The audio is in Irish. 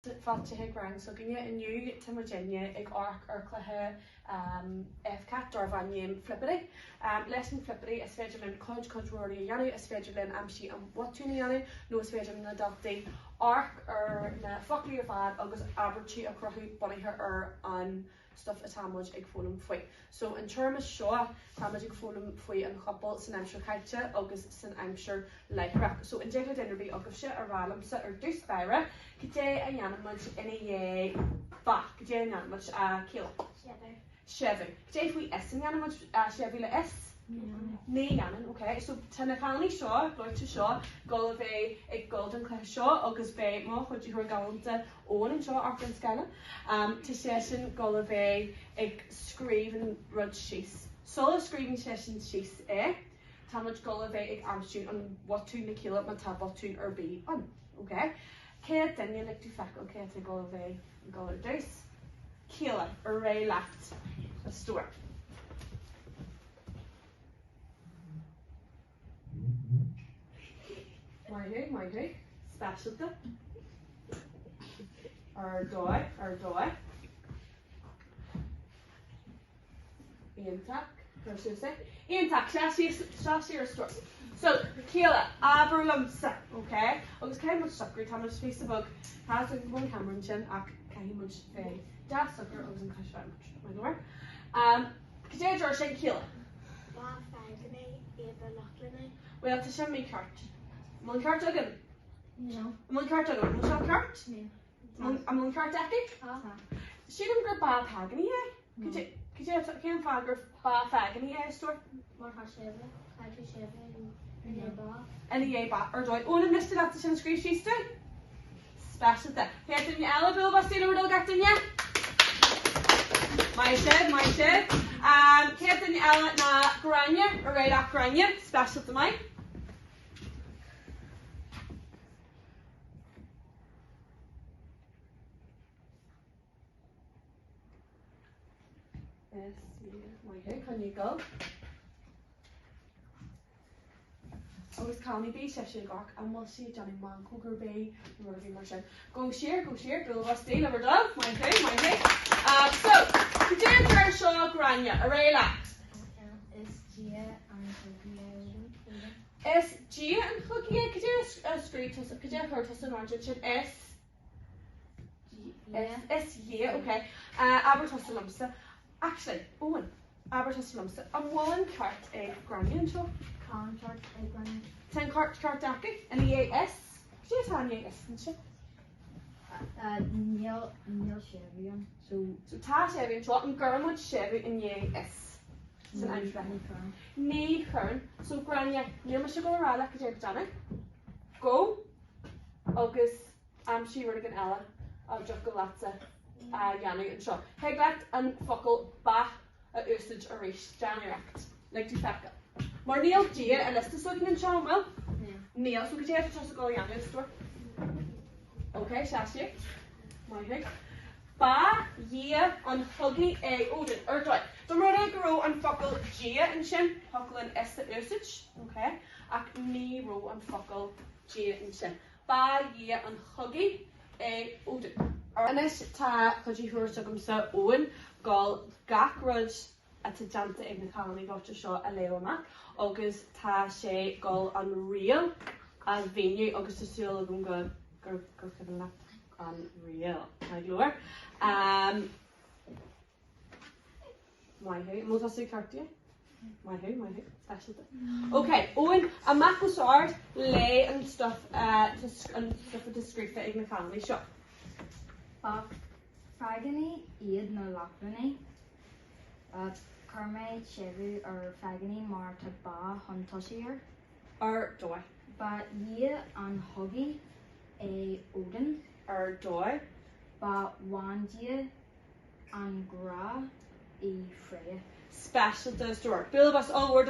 Fáilte chuig rang s'againne. Inniu tá muidinne ag amharc ar chluiche FCÁT darb ainm Flippity. Leis an Flippity is féidir linn cuid cuid rudaí a dhéanamh, is féidir linn aimsigh an botún a dhéanamh nó is féidir le na daltaí amharc ar na foclaí ar fad agus abairtí a chruthú bunaithe ar an stuff atá muid ag foghlaim faoi. So an téarma seo tá muid ag foghlaim faoi an chopail san aimsir chaite agus san aimsir láithreach. So an dtig le duine ar bith agaibhse a rá liomsa ar dtús báire cad é a dhéanann muid ina dhiaidh ba? Cad é a dhéanann muid? Kayla? Séimhiú. Séimhiú. Cad é faoi is? An dhéanann muid séimhiú le is? Ní dhéanann, ok. So tá na cailíní seo, gleoite seo, gul a bheith ag gul don chluiche seo agus beidh mo chuiditheoir galánta Eoin anseo, amharc ar an scáileán. Tá seisean gul a bheith ag scríobh an rud síos. Sula scríobhann seisean síos é, tá muid gul a bheith ag aimsiú an bhotún le chéile má tá botún ar bith ann, ok? Céad duine, lig domh feiceáil cé atá gul a bheith ag gul ar dtús. Kayla, ar aghaidh leat, a stór. Maith thú, maith thú. Speisialta. Ar dóigh, ar dóigh. Iontach. Cuir suas é. Iontach. Seas síos, seas siar a stór. So, Kayla, abair liomsa, ok? Agus caithfidh muid socrú, tá muid píosa beag, tá a fhios agam go bhfuil an camera ansin ach caithfidh muid bheith deas socair agus an cluiche muid. Maith go leor. Um, cad é a deir sin, Kayla? Ba phágánaigh iad na Lochlannaigh. Bhuel, tá sin mícheart. An bhfuil an ceart agam? No. An bhfuil an ceart agam? An bhfuil seo ceart? Níl. An bhfuil an ceart aici? Tá. Sílim gur ba phágánaigh é. Cad é, cad é, cén fáth gur ba phágánaigh é, a stór? Mar tá séimhiú, tá tú séimhiú i ndiaidh ba. Ina dhiaidh ba, ar dóigh. Eoin, an miste leat sin a scríobh síos dúinn? Speisialta. Chéad duine eile, bualadh bos le bhur dtoil gach duine. Maith sibh, maith sibh. Chéad duine eile ná Gráinne, ar aghaidh leat Gráinne, speisialta maith. S, maith thú, coinnigh ag dul. Agus cailíní, bíodh sise ag amharc, an bhfuil sí ag déanamh meancóg ar bith nó rud ar bith mar sin. Gabh siar, gabh siar, bualadh bos di le bhur dtoil, maith thú, maith thú. So, cad é a deir seo Gráinne, ar aghaidh leat. Is Dia an chogaidh é Odin. Is Dia an chogaidh é, cad é a scríobh tusa, cad é a chuir tusa in airde ansin, is? Is Dia, ok. Abair tusa liomsa. Actually, Eoin, abair tusa liomsa. An bhfuil an ceart ag Gráinne anseo? Tá an ceart ag Gráinne. Tá an ceart ceart aici? Ina dhiaidh is? Cad é atá ina dhiaidh is anseo? Níl, níl séimhiú ann, so. So tá séimhiú anseo, an gcuireann muid séimhiú i ndiaidh is? San aimsir Ní chuireann. Ní chuireann. So Gráinne, níl mise ag dul a rá leat cad é le déanamh. Gabh agus aimsigh rud éigin eile a dtiocfadh leatsa a dhéanamh anseo. Thig leat an focal ba a úsáid arís, déan iarracht. Lig domh feiceáil. Mar níl Dia i liosta s'againn anseo, an bhfuil? Níl. Níl, so cad é atá tusa ag dul a dhéanamh, a stór? Ok, seas siar. Maith thú. Ba dhia an chogaidh é Odin, ar dóigh. Dá mba rud é go raibh an focal Dia ansin, thiocfadh linn is a úsáid, ok, ach ní raibh an focal Dia ansin. Ba dhia an chogaidh é Odin. Anois tá cuiditheoir s'agamsa, Eoin, gul gach rud atá déanta ag na cailíní gleoite seo a léamh amach agus tá sé gul an riail a mhíniú agus tá súil agam go gur gur cuimhin leat an riail. Maith go leor. Maith thú. An bhfuil tusa ag ceartú? Maith thú, maith thú. Speisialta. Ok, Eoin, amach os ard, léigh an stuff, an stuff atá scríofa ag na cailíní seo. Ba phágánaigh iad na Lochlannaigh. Chuir mé séimhiú ar phágánaigh mar tá ba chun tosaigh air. Ar dóigh. Ba dhia an chogaidh é Odin. Ar dóigh. Ba bhandia an ghrá í Freya. Speisialta a stór. Bualadh bos ollmhór.